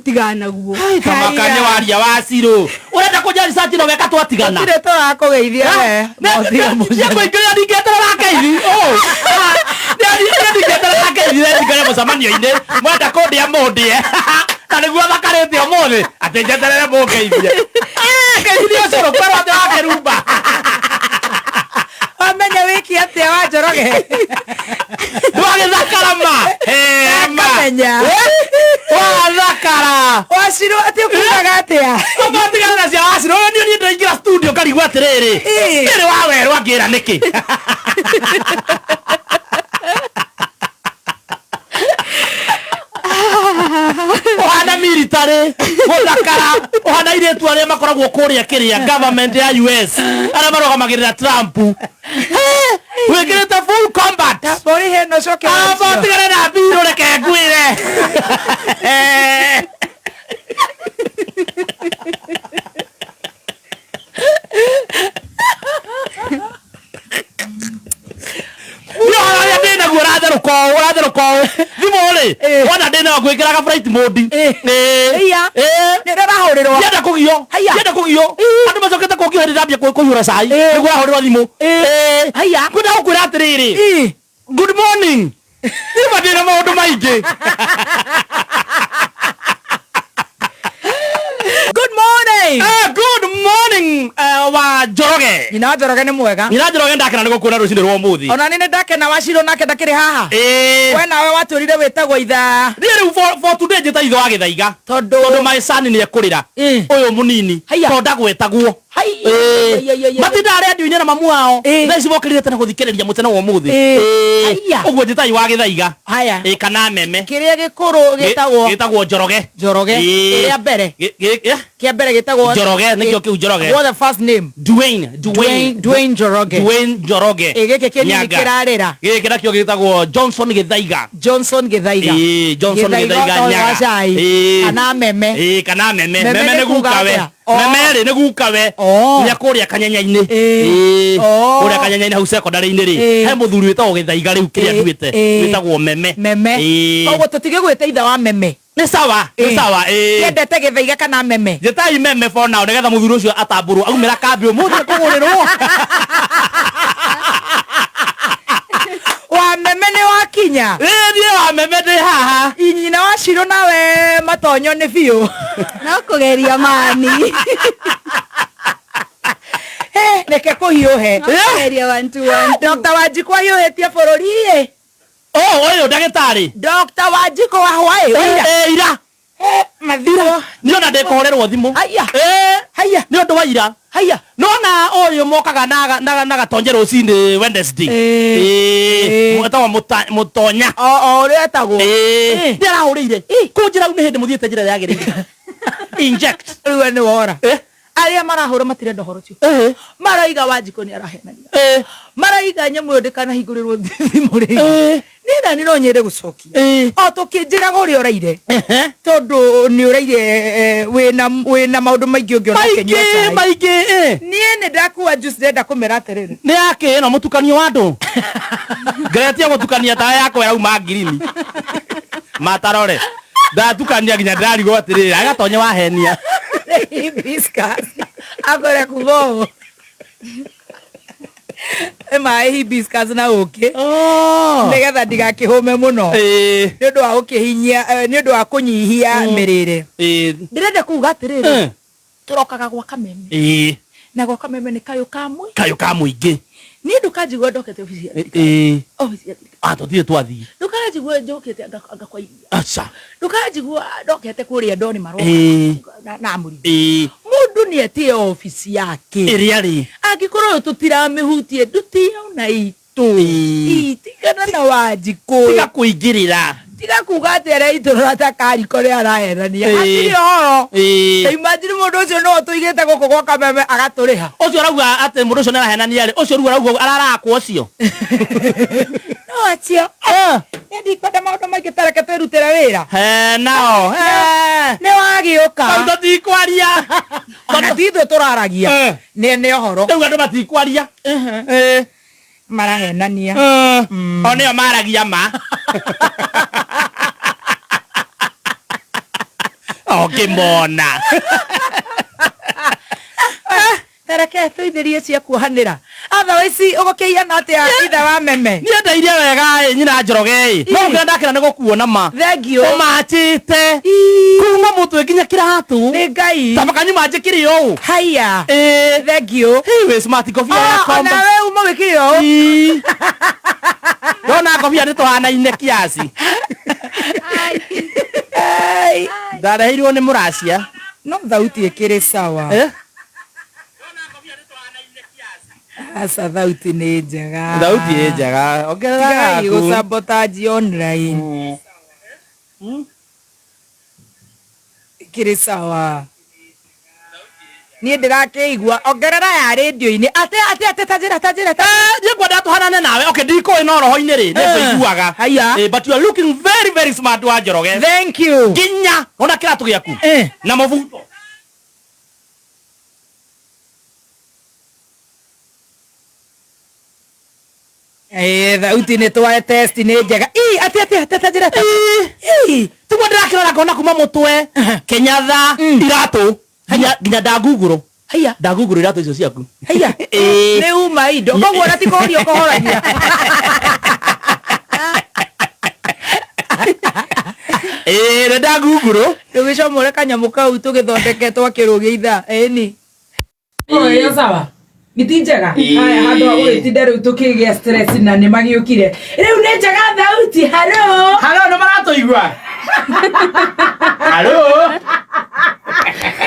tũtigana naguo. Tamaka nĩ waria wa Cirũ. Ũrenda kũnja research no weka twatigana. Gũtirĩ tũrakũgeithia we. Mothiga mũcene. Kũingĩra ndingĩeterera keithi. Ndingĩeterera keithi ndingĩre mũcemanio-inĩ. Mwenda kũndĩa mũndĩe. Na nĩguo thakarĩte ũmũthĩ atĩ njeterere mũngeithie. Keithi nĩ ũcũrũ kwerwo atĩ wakĩrumba. Wamenya wĩki atĩa wa Njoroge? Ndwagĩthakara ma. Hema. Akamenya. Wathakara. Wacirũ atĩ ũkugaga atĩa? Ũgatigana na cia wacirũ. Ũyũ niĩ niĩ ndaingĩra studio ngarigwo atĩrĩrĩ. Ĩĩ. Ndĩrĩ wa werũ angĩra nĩkĩ? Ũhana military gũthakara ũhana airĩtu arĩa makoragwo kũrĩa kĩrĩa government ya US arĩa marũgamagĩrĩra Trump. Wĩkĩrĩte full combat. Mbũri hena ũcoke Amba wacio. ũtigane na mbirũ reke ngwĩre. Nĩ ũhoro ũrĩa ndĩ naguo ũratherũka ũũ ũratherũka ũũ thimũ rĩ wona ndĩ nayo ngwĩkĩraga flight mode. Ĩĩ. Ĩĩ. Ĩya. Ĩĩ. Nĩ ũrahũrĩrwo. Ndienda kũgio Haiya. ndienda kũgio andũ macokete kũngio hĩndĩ ndambia kũihũra cai Ĩĩ. nĩguo ahũrĩrwo thimũ Ĩĩ. Ĩĩ. Haiya. Ngwenda gũkwĩra atĩrĩrĩ Ĩĩ. Good morning. Niba ndĩna maũndũ maingĩ. Good morning. Good morning wa Njoroge. Nyina wa Njoroge nĩ mwega. Nyina Njoroge ndakena nĩ gũkuona rũcinĩ rwa ũmũthĩ. Ona nĩ ndakena Wacirũ nake ndakĩrĩ haha. Ĩĩ. We nawe watwĩrire wĩtagwo ithaa. Niĩ rĩu for today njĩta ithe wa Gĩthaiga. Tondũ Tondũ my son nĩ ekũrĩra. Ĩĩ. Ũyũ mũnini. Haiya. Tondũ ndagwetagwo. Hai. Ĩĩ. Matindaga rendio-inĩ na mamu wao. Ĩĩ. Thaa ici mokĩrire tene gũthikĩrĩria mũtene wa ũmũthĩ. Ĩĩ. Ĩĩ. Haiya. Ũguo njĩtai wa Gĩthaiga. Haya. Ĩĩ kana meme. Kĩrĩa gĩkũrũ gĩtagwo Gĩtagwo Njoroge. Njoroge. Ĩĩ. Kĩrĩa mbere. Kĩa mbere gĩtagwo Njoroge nĩkĩo kĩu Njoroge. What the first name? Dwayne Dwayne Dwayne Njoroge. Dwayne Njoroge. Ĩ gĩkĩ kĩnini Nyaga. kĩrarĩra. Gĩkĩ nakĩo gĩtagwo Johnson Gĩthaiga. Johnson Gĩthaiga. Ĩĩ Johnson Gĩthaiga Gĩthaiga ũtoĩ wa Nyaga. cai. Ĩĩ. Kana meme. Ĩĩ kana meme. Meme Meme nĩ nĩ kuga gukawe. atĩa? Oh. Meme rĩ nĩ gukawe. Oh. Nĩ kũrĩa kanyenya-inĩ. Ĩĩ. Ĩĩ. Oh. Kũrĩa kanyenya-inĩ hau secondary-inĩ rĩ. Ĩĩ. He mũthuri wĩtagwo Gĩthaiga rĩu kĩrĩa Ĩĩ. nduĩte. Ĩĩ. Wĩtagwo Meme. Meme. Ĩĩ. Koguo tũtigĩgwĩte ithe wa meme. Nĩ sawa. Nĩ Ĩĩ. sawa. Ĩĩ. Kĩendete Gĩthaiga kana meme. Njĩtai meme for now nĩgetha mũthuri ũcio atambũrwo aumĩra kambĩ ũmũthĩ kũgũrĩrwo. Wa meme nĩ wakinya. Ĩĩ niĩ wa meme ndĩ haha. Nyina wa Cirũ nawe matonyo nĩ biũ. No kũgeria mani. He, reke kũhiũhe. No kũgeria one two one two. Dr. Wanjikũ ahiũhĩtie bũrũri ĩ. Oh, ũyũ ndagĩtarĩ. Dr. Wanjikũ wa hwaĩ. Waira. Ĩĩ ira. Mathiko. Niĩ ona ndĩkũhũrĩrwo thimũ. Haiya. Ĩĩ. Haiya. Nĩ ũndũ wa ira. Haiya. Nona ũyũ mokaga na na na gatonye rũcinĩ Wednesday. Ĩĩ. Ĩĩ. Ĩĩ. Etagwo Mũtonya. O ũrĩa etagwo. Ĩĩ. Nĩ arahũrĩire. Kũnjĩra rĩu nĩ hĩndĩ mũthiĩte njĩra ĩrĩa yagĩrĩire. Inject. Rĩu we nĩ wora. Eh. Arĩa marahũra matirenda ũhoro ũcio. Ĩĩ. Maraiga Wanjikũ nĩ arahenania. Ĩĩ. Maraiga nyamũ ĩyo ndĩkanahingũrĩrwo thimũ rĩngĩ. Ĩĩ. Niĩ nani no nyende gũcokia. Ĩĩ. O tũkĩnjĩraga ũrĩa ũraire. Ehe. Tondũ nĩ ũraire wĩna maũndũ maingĩ ũngĩona ũkĩnyua Maingĩ cai. maingĩ. Ĩĩ. Niĩ nĩ ndakua juice ndĩrenda kũmera atĩrĩrĩ. Nĩ yakĩ ĩno mũtukanio wa andũ. Ngeretie gũtukania tawa yakwa yauma ngirini. Matarore. Ndatukania nginya ndĩrarigwo atĩrĩrĩ agatonye wahenia. Hibiscus. Akore kuma ũũ. Nĩ maĩ hibiscus na ũkĩ. Oh. Nĩgetha ndigakĩhũme mũno. Ĩĩ. Nĩ ũndũ wa gũkĩhinyia, nĩ ũndũ wa kũnyihia mĩrĩre. Ĩĩ. Ndĩrenda kuga atĩrĩrĩ. Eh. Tũrokaga gwa Kameme. Ĩĩ. Na gwa Kameme nĩ kayũ ka mũingĩ. Kayũ ka mũingĩ. Niĩ ndũkanjigua ndokete obici ya thirikari. Ĩĩ. Obici ya thirikari. Ah, tũtirĩ twathiĩ. Ndũkanjigua njũkĩte anga kwa iria. Aca. Ndũkanjigua ndokete kũrĩa ndoni maroka. Ĩĩ. Na mũrĩmi. Ĩĩ. Mũndũ nĩ etĩe obici yake. Ĩrĩa rĩ. Angĩkorwo ũyũ tũtiramĩhutie ndutie ona itũ. Ĩĩ. Tigana na Wanjikũ. Tiga kũingĩrĩra. Tiga kuga atĩ areitũrũra ta kariko rĩ arahenania. Ĩĩ. Hatirĩ ũhoro. Ĩĩ. Ta imagine mũndũ ũcio nĩwe ũtũigĩte gũkũ gwa Kameme agatũrĩha. Ũcio arauga atĩ mũndũ ũcio nĩarahenania rĩ, ũcio rĩu arauga ararakwo ũcio. No acio. Niĩ ndikwenda maũndũ maingĩ ta reke twĩrutĩre wĩra. He nao. He. Nĩ wagĩũka. Tondũ tũtikwaria. Ona ti ithuĩ tũraragia. Eh. Nĩ ũhoro. Rĩu andũ matikwaria. Ĩĩ. Marahenania. O nĩo maragia ma. Okimona. Tareke tũithĩrie cia kuohanĩra. Otherwise ũgũkĩhiana atĩa ithe wa meme? Niĩ ndairie wega ĩ nyina Njoroge ĩ. No ngĩra ndakĩra nĩ gũkuona ma. Thank you. Ũmachĩte. Kuma mũtwe nginya kĩratũ. Nĩ Ngai. Ta makanyuma njĩkĩre ũũ. Haiya. Ĩ. Thank you. Hey, wĩ smart kobia ya Ah, komba. ona we uma wĩkĩre ũũ. Ii. Ndona ngobia nĩ tũhanaine kiasi. Ai. Ndareheirwo nĩ mũracia. No thauti ĩkĩrĩ sawa. Eh? Aca thauti nĩ njega. Thauti ĩ njega. Ongerera Tigai gaku. gũsabotage online. Ĩkĩrĩ sawa. Niĩ ndĩrakĩigua ongerera ya rĩndiũ-inĩ. Atĩ atĩ atĩ ta njĩra ta njĩra ta. Niĩ ngwenda tũhanane nawe. Okay, ndikũĩ no roho-inĩ rĩ, nĩ ngũiguaga. Haiya. Eh, but you are looking very very smart wa Njoroge. Thank you. Nginya ona kĩratũ gĩaku. Eh. Na mũbuto. Eh, thauti nĩ twa test nĩ njega. Ii, atĩ atĩ atĩ ta njĩra ta. Ii. Tiguo ndĩrakĩrora ngona kuma mũtwe, Kenyatta, iratũ, nginya nginya ndangungurũ. Haiya. Ndangungurũ iratũ icio ciaku. Haiya. Ĩĩ. Nĩ uma indo. Koguo ona ti kũhoria ũkũhoragia. Ĩĩ, nĩ ndangungurũ. Tũgĩcomore kanyamũ kau tũgĩthondeke twakĩrũgia ithaa. Ĩni. Ĩyo sawa. Miti njega. Haya handũ ha gũgĩtinda rĩu tũkĩgĩa stress na nĩ magĩũkire. Rĩu nĩ njega thauti. Haro. Halo, nĩ maratũigua? Halo.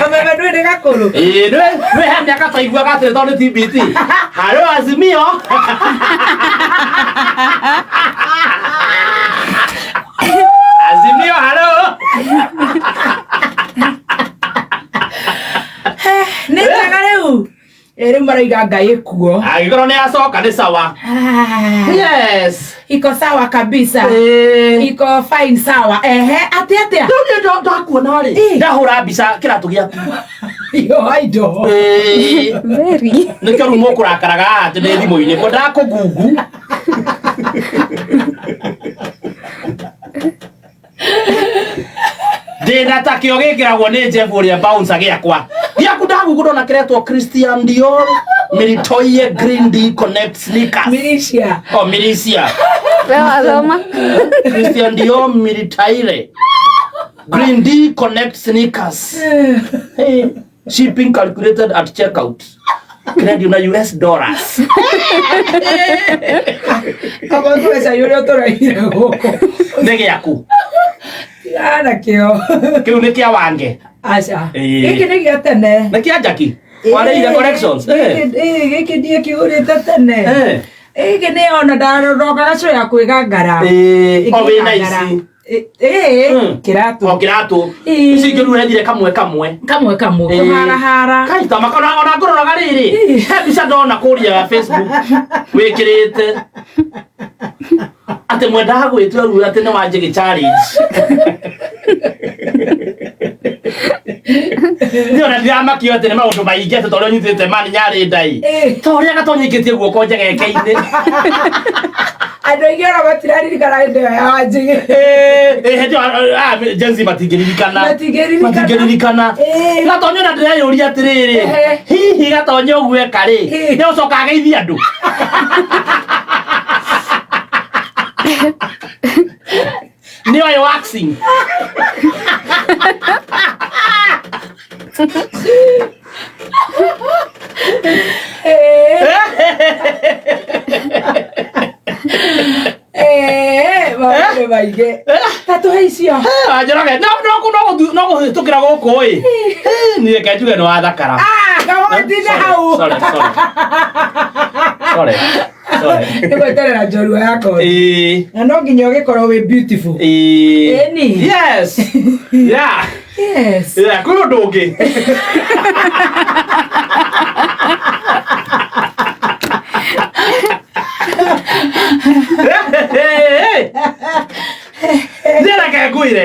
Kameme ndũĩ nĩ gakũrũ. Ĩĩ, nĩ he mĩaka twaiguaga atĩ tondũ nĩ TBT. Halo, Azimio. Azimio, halo. Nĩ njega rĩu. Ĩ rĩu marauga Ngai ĩkuo. Angĩkorwo nĩ acoka nĩ sawa. Yes. Iko sawa kabisa. Ĩĩ. Iko fine sawa. Ehe, atĩ atĩa? Rĩu niĩ ndakuona rĩ, Ĩĩ. ndahũra mbica kĩratũ gĩaku. Yo indo. Ĩĩ. Very. Nĩkĩo rĩu mũkũrakaraga atĩ nĩ thimũ-inĩ ngwendaga kũgungu. Ndĩna ta kĩo gĩkĩragwo nĩ Jeff ũrĩa bouncer gĩakwa. Gĩaku ndagungu ndona kĩretwo Christian Dior Militoye Green D Connect sneakers. Militia. Oh, Militia. We wathoma. Christian Dior Militaire Green D Connect sneakers. Hey, shipping calculated at checkout. Credit na US dollars. Kaba mbeca ũrĩa ũtũraire gũkũ. Nĩ gĩaku. Tigana nakĩo. Kĩu nĩ kĩa Wange. Aca. Ĩĩ. Gĩkĩ nĩ gĩa tene. Nĩ kĩa Jackie. Warĩire collections. Eh. Ĩĩ, gĩkĩ ndiĩ kĩgũrĩte tene. Eh. Gĩkĩ nĩ ona ndaroka gacoya kwĩgangara. Ĩĩ. O wĩna ici. Ĩĩ, Mm. kĩratũ. O kĩratũ. Ĩĩ. Ici ingĩ rĩu ũrethire kamwe kamwe. Kamwe kamwe Ĩĩ. kũharahara. Kai ta makona ona ngũroraga rĩrĩ. He mbica ndona kũrĩa Facebook wĩkĩrĩte. Atĩ mwendaga gwĩtua rĩu atĩ nĩ wanjĩgĩ challenge. Niĩ ona ndiramakio atĩ nĩ maũndũ maingĩ atĩ ta ũrĩa ũnyitĩte mani nyarĩ ndai. Ĩĩ. Ta ũrĩa gatonyikĩtie guoko njegeke-inĩ. Andũ aingĩ ona matiraririkana hĩndĩ ĩyo ya Wanjĩgĩ. Ĩĩ, hĩndĩ ĩyo, ah, Gen Z matingĩririkana. Matingĩririkana. Matingĩririkana. Ĩĩ. Gatonyo na ndĩreyũria atĩrĩrĩ, Ehe. hihi Gatonyo ũguo eka rĩ, Ĩĩ. nĩ ũcoka ageithia andũ? Nĩ oĩ waxing. Ĩĩ, maũndũ maingĩ. Ta tũhe icio. Wanjoroge, no kũhĩtũkĩra gũkũ ĩ. Niĩ reke njuge nĩ wathakara. Ah, kawatinde hau. Sorry, sorry. Sorry, sorry. Nĩ gweterera njorua yakwa. Ĩĩ. Na no nginya ũgĩkorwo wĩ beautiful. Ĩĩ. Ĩni. Yes. Yeah. Yes. Yeah, kwĩ ũndũ ũngĩ. Niĩ reke ngwĩre.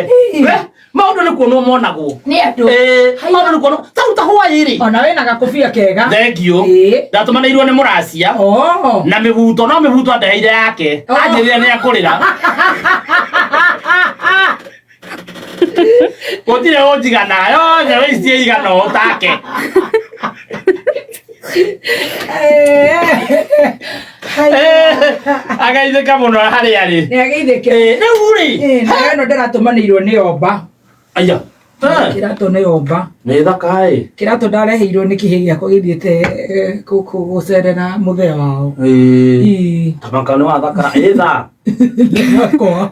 Maũndũ nĩ kuonwo monagwo. Nĩ andũ. Ĩĩ, maũndũ nĩ kuonwo. Ta rĩu ta hwaĩ rĩ. Ona wĩna gakobia kega. Thank you. Ĩĩ. Ndatũmanĩirwo nĩ mũracia. Oh. Na mĩbuto, no mĩbuto andeheire yake. Oh. Anjĩrire nĩ akũrĩra. Gũtirĩ ũnjigana yothe wĩicie igana ũtake. Agaithĩka mũno harĩa arĩ. Nĩ ageithĩke. Rĩu rĩ. Na ĩno ndĩratũmanĩirwo nĩ omba. Aya. Kĩratũ nĩ omba. Nĩ thaka ĩ. Kĩratũ ndareheirwo nĩ kĩhĩ gĩakwa gĩthiĩte gũcerera mũthee wao. Ĩĩ. Tamaka nĩ wathakara ĩ thaa. Wakwa.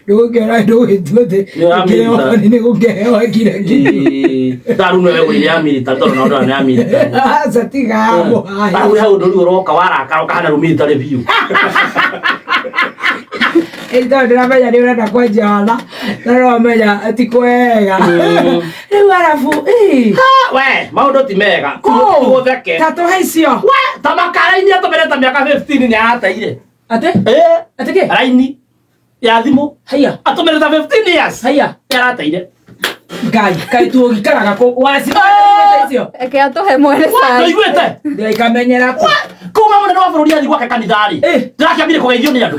Ndũgũkĩona ndũgĩtua atĩ Nĩ ya military. nĩ gũkĩheo kira kĩndũ. Taru nĩwe wĩire ya military tondũ no ndona nĩ ya military. Aca tiga mũhaya. Taru he ũndũ rĩu ũroka warakara ũkahana rĩu military biũ. Ĩĩ tondũ ndĩramenya nĩ ũrenda kwanjia wana na nĩwamenya ti kwega. Rĩu arabu ĩĩ. We maũndũ ti mega. Kũũ. Gũtheke. Ta tũhe icio. We tamaka raini atũmĩrĩte mĩaka 15 nĩ arateire. Atĩ? Ĩ Atĩ kĩ? raini ya thimũ Haiya. atũmĩrĩte 15 years Haiya. nĩ arateire. Ngai, kaĩ tuũgikaraga kũ waci icio. Reke atũhe mwene cai. Ndũiguĩte? Ndĩraikamenyera kũ. Kuma mũnene wa bũrũri athiĩ gwake kanitha-rĩ Eh. ndĩrakĩambire kũgeithio nĩ andũ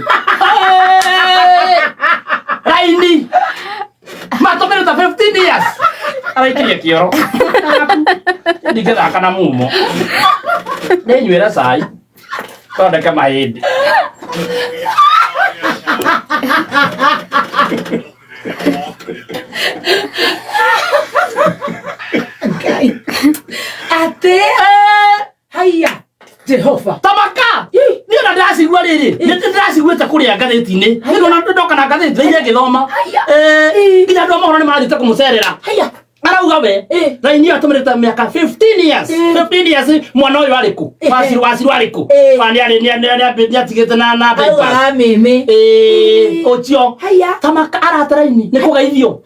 raini matũmĩrĩte 15 years araikirie kĩoro ndingĩthaka na mumo nĩnyuĩre cai thondeke mahĩndĩ. Ngai. Atĩ? Haiya. Jehova. Tamaka niĩ ona ndĩracigua rĩrĩ nĩ ndĩraciguĩte kũrĩa ngathĩti-inĩ nĩ ona ndoka na ngathĩti ndĩraire ngĩthoma. Haiya. Nginya andũ a mohoro nĩ marathiĩte kũmũcerera. Haiya. Arauga we raini ĩyo atũmĩrĩte mĩaka 15 years. 15 years mwana ũyũ arĩ kũ? Waciru waciru arĩ kũ? Wa nĩ arĩ nĩ atigĩte na Au diapers. a mĩmĩ. Ũcio Haiya. tamaka arate raini nĩ kũgeithio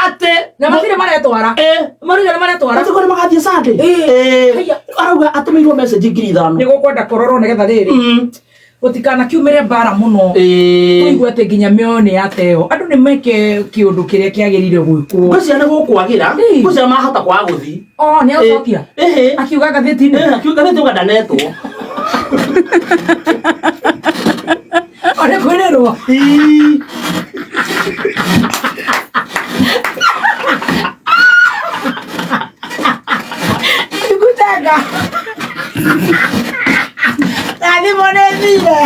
atĩ Na matirĩ maretwara. Maruga nĩ maretwara. Matirĩ nĩ magathiĩ Sunday. Haiya. Arauga atũmĩirwo message 5,000. Nĩ gũkwenda kũrorwo nĩgetha rĩrĩ. Gũtikanakiumĩre mbara mũno. Tũigue atĩ nginya mĩoyo nĩ yateo. Andũ nĩ meke kĩũndũ kĩrĩa kĩagĩrĩire gwĩkwo. Ngwĩciria nĩ gũkwagĩra. Ngwĩciria mahota kwaga gũthiĩ. O nĩ acokia. Ĩhĩ. Akiuga ngathĩti-inĩ. Akiuga ngathĩti uga ndanetwo. O nĩ kwĩrĩrwo. Ngutanga. Na thimũ nĩ thire.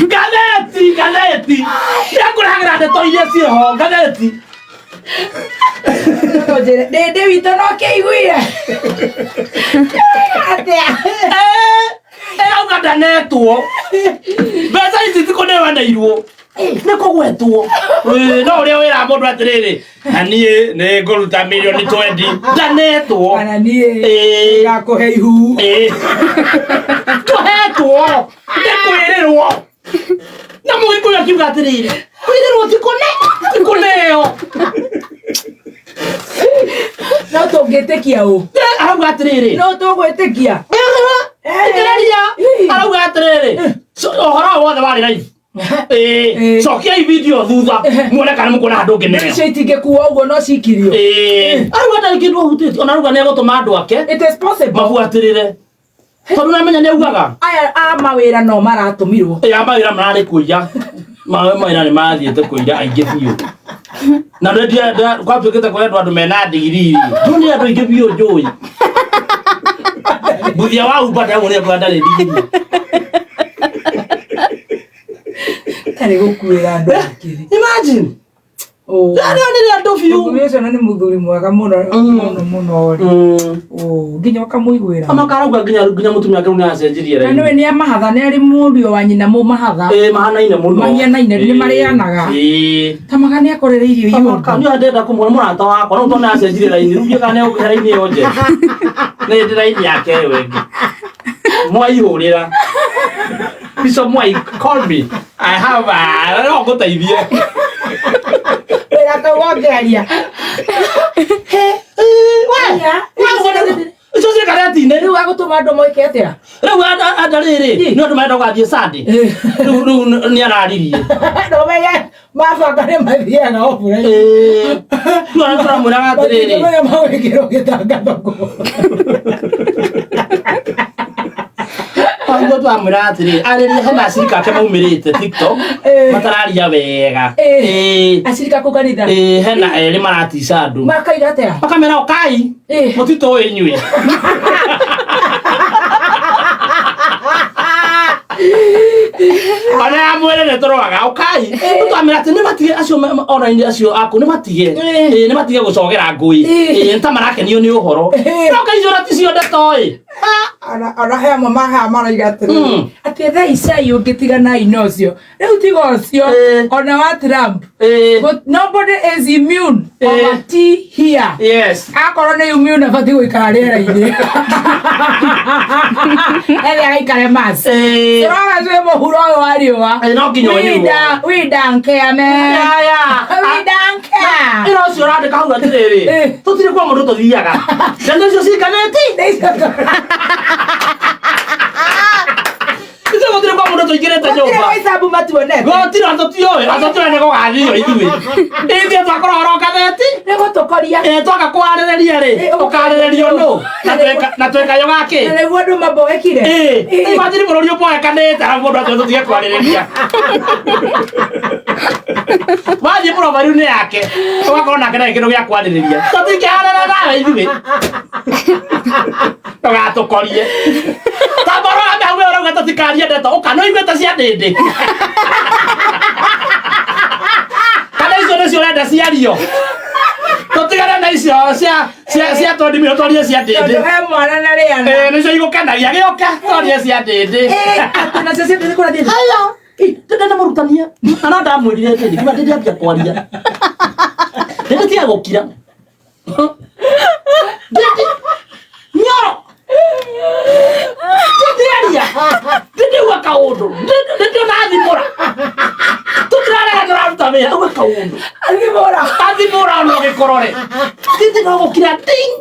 Ngathĩti ngathĩti. Nĩngũrehagĩra ndeto iria ciĩho ngathĩti. Ũnjĩre, ndĩndĩ witũ no kĩiguire. Atĩa? Ĩrauga ndanetwo. Mbeca ici ti kũneaneirwo. Nĩ kũgwetwo. No ũrĩa wĩraga mũndũ atĩrĩrĩ, na niĩ nĩ ngũruta mirioni 20. Ndanetwo. Kana niĩ ngakũhe ihu. Tũhetwo. Nĩ kwĩrĩrwo. Na mũgĩkũyũ akiuga atĩrĩrĩ, kwĩrĩrwo ti kũne, ti kũneo. No tũngĩtĩkia ũ? Arauga atĩrĩrĩ. No tũgwĩtĩkia. Thikĩrĩria. Arauga atĩrĩrĩ, ũhoro wothe warĩ live. Cokiai video thutha muone kana mũkuona handũ ũngĩneo. Icio itingĩkuo ũguo no cikirio. Arauga ndarĩ kĩndũ ahutĩtie, ona arauga nĩ egũtũma andũ ake It is possible. mabuatĩrĩre. Tondũ nĩamenya nĩ augaga. Aya a mawĩra no maratũmirwo. A mawĩra mararĩ kũiya. Mawĩra nĩ marathiĩte kũiya aingĩ biũ. Na gwatuĩkĩte kũrĩ andũ mena ndigiri. Ndũ nĩ andũ aingĩ biũ njũĩ. Mbuthia wa Uber ndagũrire kwa ndarĩ ndigiri. Tarĩ gũkuĩra andũ akiri. Imagine. Ndarĩ andũ biũ. Mũthuri ũcio na nĩ mũthuri mwega mũno mũno mũno rĩ. Nginya ũkamũiguĩra. Amaka arauga nginya mũtumia wake rĩu nĩ acenjirie Na raini. nĩwe nĩ amahatha nĩ arĩ mũriũ wa nyina mũmahatha. Mahanaine mũno. Mahianaine nĩ marĩanaga. Tamaga nĩ akorereirio Tamaka ihondo. nĩ ndenda kũmuona mũrata wakwa no tondũ nĩ acenjirie raini rĩu ndiũĩ kana nĩ egũkĩhe raini ĩyo njerũ. Nĩ ndĩ raini yake ĩyo ĩngĩ. Mwaihũrĩra. Bishop Mwai call me. I have a no ngũteithie. Wĩra kau wongeria. Icio ciĩ kareti-inĩ. Rĩu agũtũma andũ moike atĩa? Rĩu anda rĩrĩ nĩ andũ marenda gũgathiĩ Sunday. Rĩu nĩ araririe. Ndũmenye mabanga nĩ mathiaga oburai. Rĩu ona tũramwĩraga atĩrĩrĩ. Matingĩmenya magwĩkĩrwo gĩtangatho kũ. Aguo Twamwĩra atĩrĩ arĩria hena acirika ake maumĩrĩte TikTok Eh. matararia wega. Eh. Eh. Acirika kũ kanitha Eh, hena erĩ maratica andũ. Makaiga atĩa? Makamera ũkai. Eh. Mũtitũĩ inyuĩ. Ona ya mwĩrĩ nĩ tũroaga ũkai. Twamwĩra atĩ nĩ matige acio online acio aku nĩ matige. Eh. Eh, nĩ matige gũcogera ngũi. Eh. Eh, nĩ ta marakenio nĩ ũhoro. Eh. No kaicũra ticio ndeto ĩ. Ona he amwe mahaha maraiga atĩrĩrĩ Mm. atĩ thaa icai ũngĩtigana ina ũcio rĩu tiga ũcio Eh. ona wa Trump. Eh. But nobody is immune Eh. of a tea here. Yes. Akorwo nĩ immune abatiĩ gũikara rĩera-inĩ ethe agaikare Mars. Eh. Tũroga twĩ mũhuro ũyũ wa riũa. Eh, no nginya We ũnyuo. we don't care, man. Ya, ya. We don't care. Ĩra ũcio ũrandĩka hau atĩrĩrĩ Eh. tũtirĩ kwa mũndũ tũthiaga ndeto icio cikanĩti ithuĩ gũtirĩ kwa mũndũ tũingĩrĩte Gũtirĩ nyũmba gwĩcambu matuonete. gũtirĩ ona tũtiũĩ ona tũtiũĩ nĩ gũgathio ithuĩ ithuĩ twakorwo horo ngathĩti Nĩ gũtũkoria. ĩ twaka kwarĩrĩria rĩ Eh, ũkarĩrĩrio nũ Na na twĩkayo gakĩ Na nĩguo andũ maboekire. ĩ imagine bũrũri ũboekanĩte arabu mũndũ atĩ tũtige kwarĩrĩria wathiĩ mũrobaru-inĩ yake ũgakorwo nake ndarĩ kĩndũ gĩa kwarĩrĩria tũtingĩharana nawe ithuĩ ndũgatũkorie tamba ũrũgame hau we ũrauga tũtikarie ndeto ũka no igue ta cia ndĩndĩ kana icio nĩcio ũrenda ciario tũtigane na icio cia cia cia twendi mĩo twarie cia ndĩndĩ Tondũ he mwana na rĩana. ĩĩ nĩcio igũkenagia gĩũka twarie cia ndĩndĩ Eh, atĩ nacio cia ndĩndĩ kũrathiĩ. haya ndĩndĩ nĩ mũrutania na no ndamwĩrire ndĩndĩ kiuga ndĩndĩ ambia kwaria ndĩndĩ tiga gũkira ndĩndĩ nyoro ndĩndĩ aria ndĩndĩ uga kaũndũ ndĩndĩ ona thimũra tũtirarega nĩ ũraruta wĩra uga kaũndũ Athimũra. athimũra ona ũgĩkorore ndĩndĩ no gũkira ding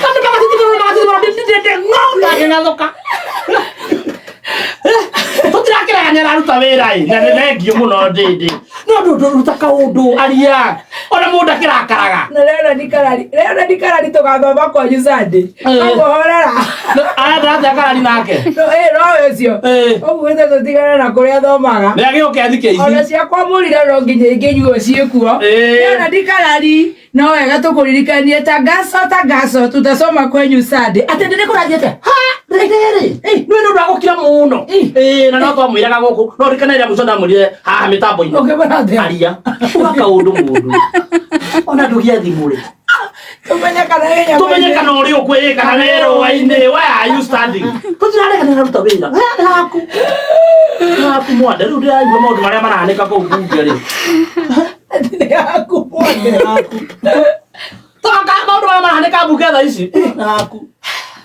Andũ magathithimũra magathithimũra ndĩndĩ ng'o ndangĩng'athũka tũtirakĩrega nĩ araruta wĩra ĩ na nĩ thengio mũno ndĩndĩ no ndũruta kaũndũ aria ona mũndũ akĩrakaraga Na Leonard Karari, Leonard Karari tũgathoma kwanyu Sunday. Eh. Koguo horera. arenda atĩa karari nake No, eh, nowe ũcio. Eh. Ũguo tũtigane na kũrĩa athomaga. nĩ agĩũke athike Ona ici ciakwa mũrira no nginya ingĩnyuo ciĩkuo. Eh. Leonard Karari no wega tũkũririkanie tangazo tangazo tutasoma kwenyu Sunday. Atĩ ndĩrĩ kũrathiĩ atĩa? rĩrĩ nĩ nĩ ũndũ wa gũkira mũno ĩ na no twamwĩraga gũkũ no ririkana rĩrĩa mũico ndamwĩrire haha mĩtambo-inĩ Ũkĩmwĩra atĩa? aria uga kaũndũ mũndũ ona ndũgĩathimũre Tũmenye kana wĩ nyama-inĩ. tumenye kana ũrĩ ũkwĩ kana wĩ rũa-inĩ why are you standing tũtirarega nĩ araruta wĩra nĩ haku nĩ haku mwande rĩu ndĩraigua maũndũ marĩa marahanĩka kũu bunge rĩ Atĩ nĩ haku mwande. nĩ haku Toka maũndũ marĩa marahanĩka bunge thaa ici nĩ haku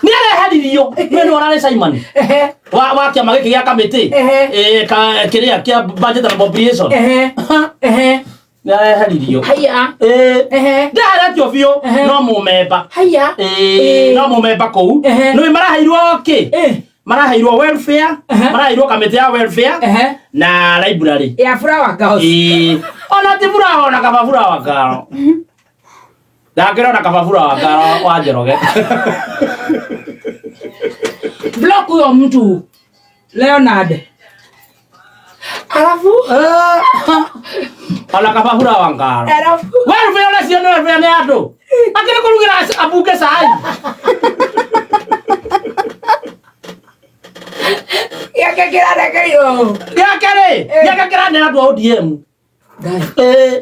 nĩ areheririo we nĩ ũrarĩ Simon Ehe. wa kĩama gĩkĩ gĩa kamĩtĩ Ehe. Eh, kĩrĩa kĩa budget and appropriation Ehe. Ehe. nĩ areheririo Haya. Eh, Ehe. ndeheretio biũ Ehe. no mũmemba Haya. Eh, no mũmemba kũu Ehe. nĩ maraheirwo kĩ Eh. maraheirwo welfare Ehe. maraheirwo kamĩtĩ ya welfare Ehe. na library Ya flower girls. Ĩĩ. ona ti furaha ona kaba furaha ngaro ndakĩrona kaba furaha ngaro wa Njoroge Block huyo mtu. Leonard. Alafu ona kaba furaha ngaro alafu welfare ũreciria nĩ welfare nĩ andũ akĩrĩ kũrugĩra ambunge cai gĩake kĩrarekeirwo. gĩake rĩ gĩake kĩranera andũ a ODM Ngai. Ĩĩ,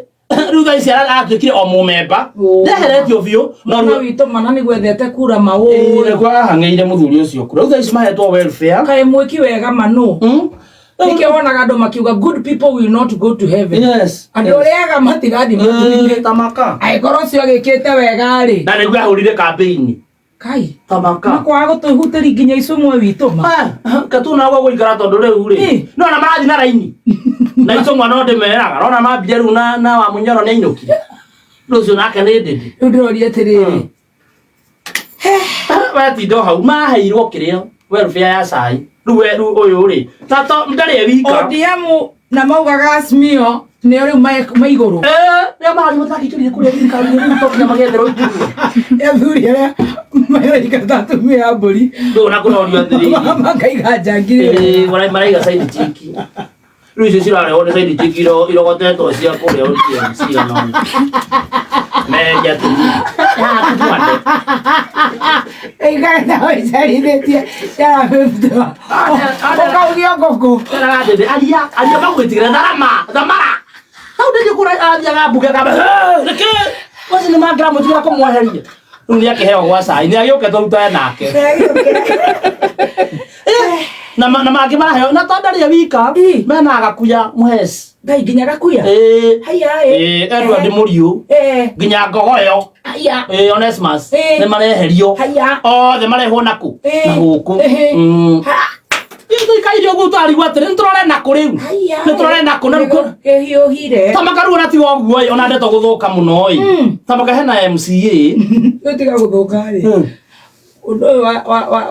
rĩu thaa ici aratuĩkire o mũmemba Oh. ndeheretio biũ no Mwana rĩu witũ mana nĩ gwethete kura maũĩ. nĩguo ahang'ĩire mũthuri ũcio kura rĩu thaa ici mahetwo welfare Kaĩ mwĩki wega manu. Mm. Nĩkĩo wonaga andũ makiuga good people will not go to heaven. Yes. Andũ arĩa ega matigathiĩ matu-inĩ. Eh, tamaka Angĩkorwo ũcio agĩkĩte wega rĩ. na nĩguo ahũrire campaign Kai. tamaka Makwaga gũtũhutĩria nginya icũmwe witũ ma. katuna gwa gũikara tondũ rĩu rĩ Eh. no ona marathiĩ na raini na icũng'wa no ndĩmeraga rona mambire rĩu na wa mũnyoro nĩ ainũkire rũcio nake nĩ ndĩndĩ Rĩu ndĩroria atĩrĩrĩ. wetinda o hau maheirwo kĩrĩa welfare ya cai rĩu we rĩu ũyũ rĩ tato ndarĩ e wika ODM Na maugaga Azimio nĩo rĩu me igũrũ. Nĩo marathiĩ matakĩingĩrire kũrĩa thirikari-inĩ rĩu to nginya magetherwo iturwa. Athuri arĩa maraikara atumia a mbũri. Ndũĩ ona kũrorio atĩrĩrĩ. Makaiga njangiri. Ĩĩ, maraiga side chick. Rĩu icio cirarehwo nĩ side chick irogotetwo cia kũrĩa ODM cigana ũna. Meria atumia. Haha tũtwande. Ĩikare ta ũicarithĩtie ciara 50. Ũkaugio ngũkũ. Aria aria magwĩtigĩra tharama thamara. Hau ndĩngĩ kũra athiaga mbunge akamba nĩkĩ waci nĩ mangĩramũtigĩra kũmweheria. Rĩu nĩ akĩheo gwa cai nĩ agĩũke tũrutane nake. Na na mangĩ maraheo na to ndarĩ e wika Ĩ. mena gakuya mũheci. Ngai nginya gakuya. Ĩĩ. Haya ĩ. Ĩĩ Edward Mũriũ Eh. nginya ngogoyo Haya. ĩĩ Onesmus Ĩ. nĩ mareherio Haya. othe marehwo nakũ Ĩ. na gũkũ Ĩhĩ. Mm. Ha. Tũikaire ũguo twarigwo atĩrĩ nĩ tũrore nakũ rĩu Haya. nĩ tũrore nakũ na rĩu Kĩhiũhire. tamaka rĩu ona tiga ũguo ĩ ona ndeto gũthũka mũno ĩ Mm. tamaka hena MCA Rĩu tiga gũthũka rĩ. Ũndũ ũyũ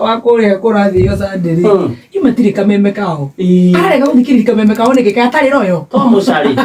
wa kũrĩa kũrathio Sunday rĩ. Mm. Iu matirĩ kameme kao. Ĩ. Ararega gũthikĩrĩria kameme kao nĩkĩ kaĩ atarĩ royo. to mũcari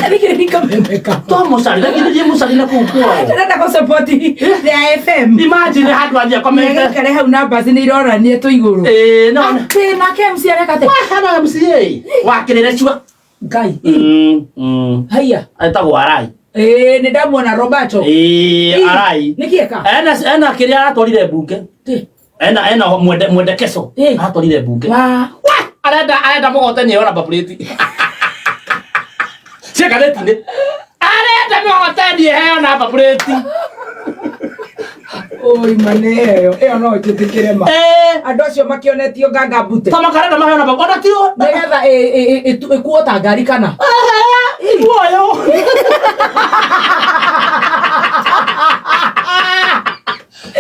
Athikĩrĩria kameme kao. to mũcari thikĩrĩrie mũcari na kũu kwao Ndĩrenda gũ-support the FM. imagine handũ athiĩ akomete Nĩgaikare hau numbers nĩ ironania tũ igũrũ. ĩĩ no Atĩ nake MC areka atĩa? hena MCA wakĩrĩre cua Ngai. Mm, mm. Haya. etagwo arai Ĩĩ nĩ ndamuona Roberto. ĩĩ Ĩ, arai Nĩkĩ eka? ena ena kĩrĩa aratwarire mbunge Ĩ, ena ena mwende mwendekeso Ĩ. aratwarire mbunge Wa. Wa! Arenda arenda mũgoteni ĩyo namba plate cia ngathĩti-inĩ arenda mũgoteni ĩheo namba plate Oi maneo. Ĩyo no njĩtĩkĩre ma. ĩĩ Andũ acio makĩonetio nganga mbute. ta makarenda maheo namba ona tio Nĩgetha ĩkuo ta ngari kana. iguoyo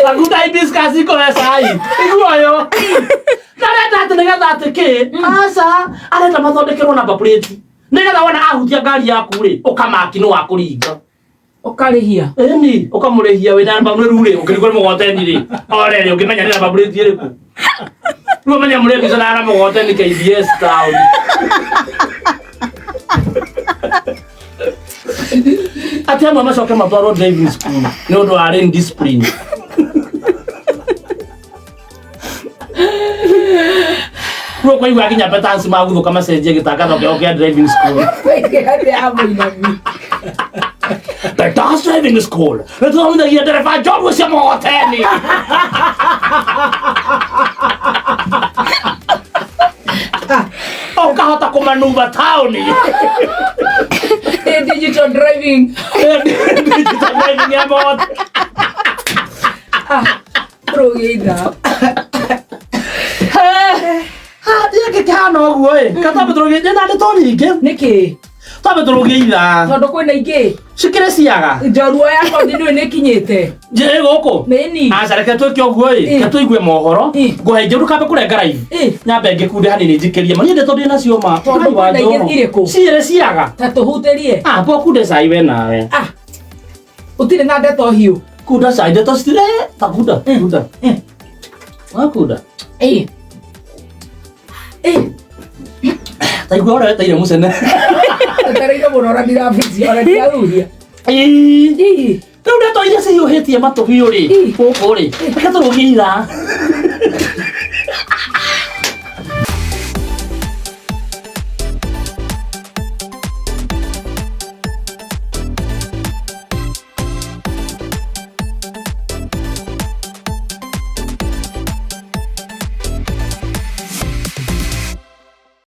Lagunda hibiscus iko cai iguoyo arenda atĩ nĩgetha atĩ kĩ aca arenda mathondekerwo namba plate nĩgetha wona ahutia ngari yaku rĩ ũkamaki nĩ wa kũringa Ũkarĩhia. ĩni ũkamũrĩhia wĩna namba rĩu rĩ ũkĩrigwo nĩ mũgoteni rĩ ore rĩ ũngĩmenya nĩ namba plate ĩrĩkũ rĩu ũmenye mũrĩ mbica na mũgoteni KBS town atĩ amwe macoke matwarwo driving school nĩ ũndũ wa lane discipline rĩu ũkũigua nginya petansi maguthũka macenjie gĩtangatho kĩao kĩa driving school Atĩ ya mũinami. Petas driving school nĩ tũthomithagia ndereba njorua cia mũgoteni ũkahota kũmanuva taũni Ĩ, Digital driving. Digital driving ya mũgoteni Rũgĩ ithaa. Gĩkĩ kĩhana ũguo ĩ katambe tũrũgĩ na ndeto nyingĩ Nĩkĩ? twambe tũrũgĩ ithaa Tondũ kwĩna ingĩ. cikĩrĩ ciaga Njorua ya kothi nĩũĩ nĩkinyĩte. njĩrĩ gũkũ Nĩni. aca reke twĩke ũguo ĩ Ĩ. reke tũigue mohoro Ĩ. ngũhe ingĩ ndũkambe kũrenga live Ĩ. nyambe ngĩkunde hanini njikĩrie ma niĩ ndeto ndĩ nacio ma Tondũ Ngai wa kwĩna ingĩ Njoro. irĩkũ? ciĩrĩ ciaga Ta tũhutĩrie. ah bo kunde cai we nawe Ah. Ũtirĩ na ndeto hiũ. kunda cai ndeto citire ta kunda kunda wa kunda Ĩ. Ĩ. ta igua ũrĩa weteire mũcene Etereire mũno ona ndirabici ona ndirahuhia. Ĩ. Ĩ. rĩu ndeto iria cihiũhĩtie matũ biũ rĩ Ĩ. gũkũ rĩ reke tũrũgie ithaa